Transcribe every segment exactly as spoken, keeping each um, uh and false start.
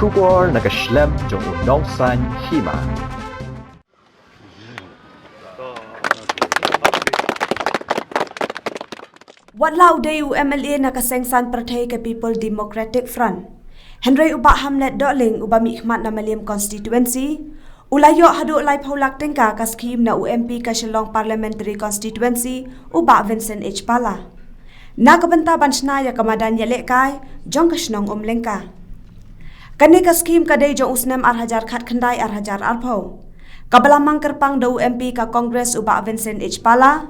Khubor na ka shlem jong u nongsan hima. Wat la u dei u M L A na ka seng san pyrthei ka People Democratic Front, hynrei u Bah Hamlet Dohling, uba mihkhmat na Mylliem Constituency, u la ïoh haduh laiphew lak tyngka ka skhim na u M P ka Shillong Parliamentary Constituency, u Bah Vincent H Pala, na ka bynta ban shna ïa ka madan ïalehkai jong ka shnong Umlyngka. Kane ka skhim ka dei jong u snem ar hajar khatkhyndai ar hajar arphew, kaba la mang kyrpang da u M P ka Congress, u Bah Vincent H Pala,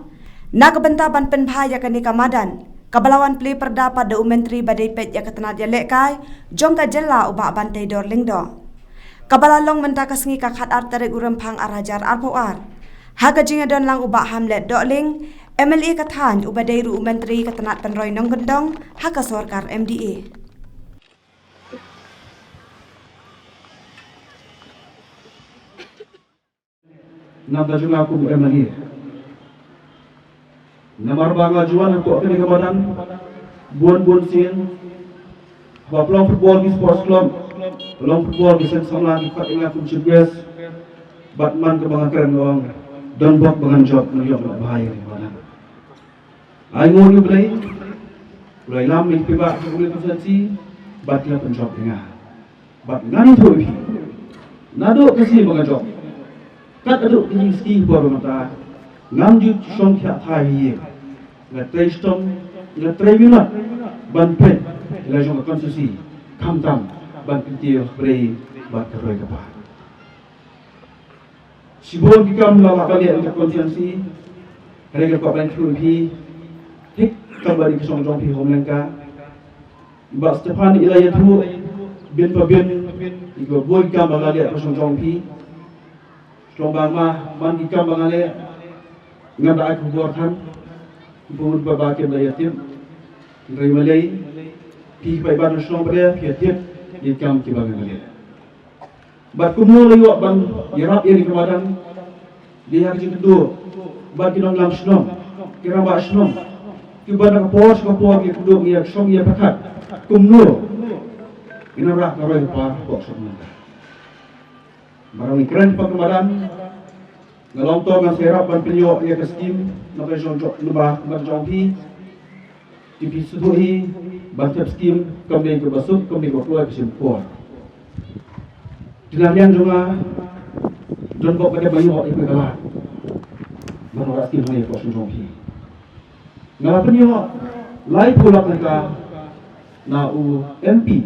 na ka bynta ban pynbha ïa kane ka madan, kaba la wan plie pyrda pat da u Myntri ba dei peit ïa ka tnat ïalehkai jong ka jylla, u Bah Banteidor Lyngdoh, kaba la long mynta ka sngi ka khatar tarik u Rymphang ar hajar arphew ar, ha ka jingïadon lang u Bah Hamlet Dohling, M L A ka thaiñ, uba dei ruh u Myntri ka tnat pynroi nongkyndong ha ka sorkar M D A. Namar ba nga ju wan hapoh kane ka madan bun bun sien, haba pynlong football ki sports club, pynlong football ki seng samla, ki khot ïa nga kum chief guest, bad man kaba nga kren nga ong, don bok ba ngan jop, ngan ïoh bha ïa kane ka madan. Ai nguh ïa U Blei, U Blei lam ïa ki paidbah jong U Blei Constituency, bad ki la pynjop ïa nga. Bad ngan ïathuh ïa phi, naduh ka sngi ba nga jop, kat haduh ka sngi por ba mynta, ngam ju shong thiah thai hi ïing. Nga trei shitom, nga trei minot ban peit ïa la jong ka constituency, khamtam ban kyntiew briew bad ka roi ka par. Shibun ki kam la lah ban leh ha ka constituency, hynrei nga kwah ban ïathuh ïa phi, thik kam ba dei ka shnong jong phi Umlyngka. I Bah Stephan i la ïathuh bun pa bun ïa kiba bun ki kam ba nga leh ha ka shnong jong phi. Shnong ba ma, man ki kam ba nga leh, ngam da ai khubor than, ki bun pa ba kim da ïatip. Hynrei balei, phi ki paidbah jong shnong ba dei, phi ïatip ïa ki kam kiba nga leh. Bad kumno la ïoh ban ïarap ïa kane ka madan, dei ha ka jingkynduh bad ki nongïalam shnong, ki rangbah shnong, kiba na ka por sha ka por ki kynduh, ïa shong ïa pyrkhat kumno kin wanrah ka roi ka par hapoh shnong. Ba ngi kren pat ka madan, nga long to ngan sa ïarap ban pynïoh ïa ka skim na ka jong jong, na ka madan jong phi. Te phi sngewthuh hi, ban thep skim kam dei kaba suk, kam dei kaba kloi, ka shim por. Te na liang jong nga, don bok ba dei ba ïoh ïa ka lad ban wanrah skim ha ïa ka shnong jong phi. Nga la pynïoh laiphew lak tyngka na u M P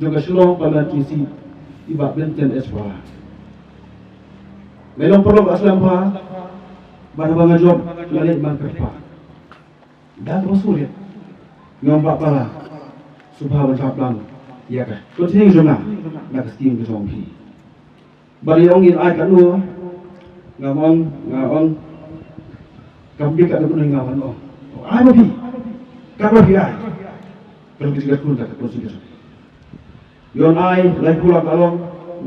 jong ka Shillong Parliamentary Seat, i Bah Vincent H Pala. Nga long paralok ba slem bha, bad haba nga jop nga leit man kyrpad. Da kaba sngewrit, nga ong Bah Pala, sngewbha ban sngap lang ïa ka constituency jong nga na ka skim ka jong phi. Bad i ong in ai katno, nga ong, nga ong, kam dei katno katno nga wan ong. Ai ma phi, katba phi ai. Ka long ka jingkyrkhu ka constituency. I ong ai laiphew lak ka long,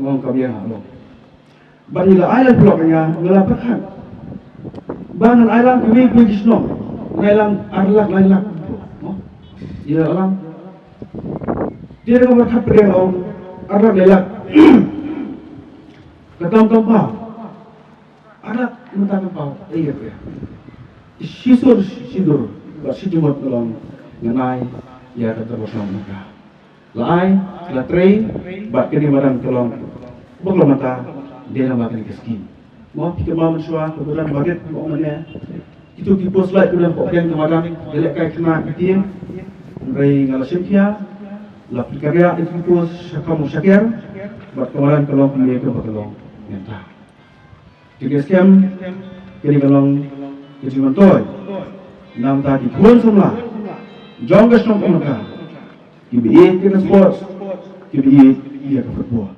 nga ong kam ïa nga long. Bad i la ai laiphew lak ïa nga, nga la pyrkhat ba ngan ai lang kiwei kiwei ki shnong, ngan ai lang ar lak lai lak. Mo? I la lang. Te nga pyrkhat pyrkhat ong ar lak lai lak. Ka tam tam ba ar lak mynta ka paw, eh, ïa ka. Shisur shidur bad shi jingmut ka long ngan ai ïa ka Dorbar Shnong Umlyngka. La ai, la trei bad kane madan ka long ba ka long mynta dei na ba kane ka skim. Mo, phi kynmaw mynshuwa ka madan ba rit, mo, mane kito ki post light ki don hapoh pdeng ka madan, ïalehkai khynnah ki tieng. Hynrei nga la shim khia, la pynkyriah ïa ki post shakham shaker, bad ka madan ka long kumne kumba ka long mynta. Te ka skhem kane ka long ka jingmyntoi na ka bynta ki khun samla jong ka shnong Umlyngka, kiba ïeit ïa ka sports, kiba ïeit ïa ka football.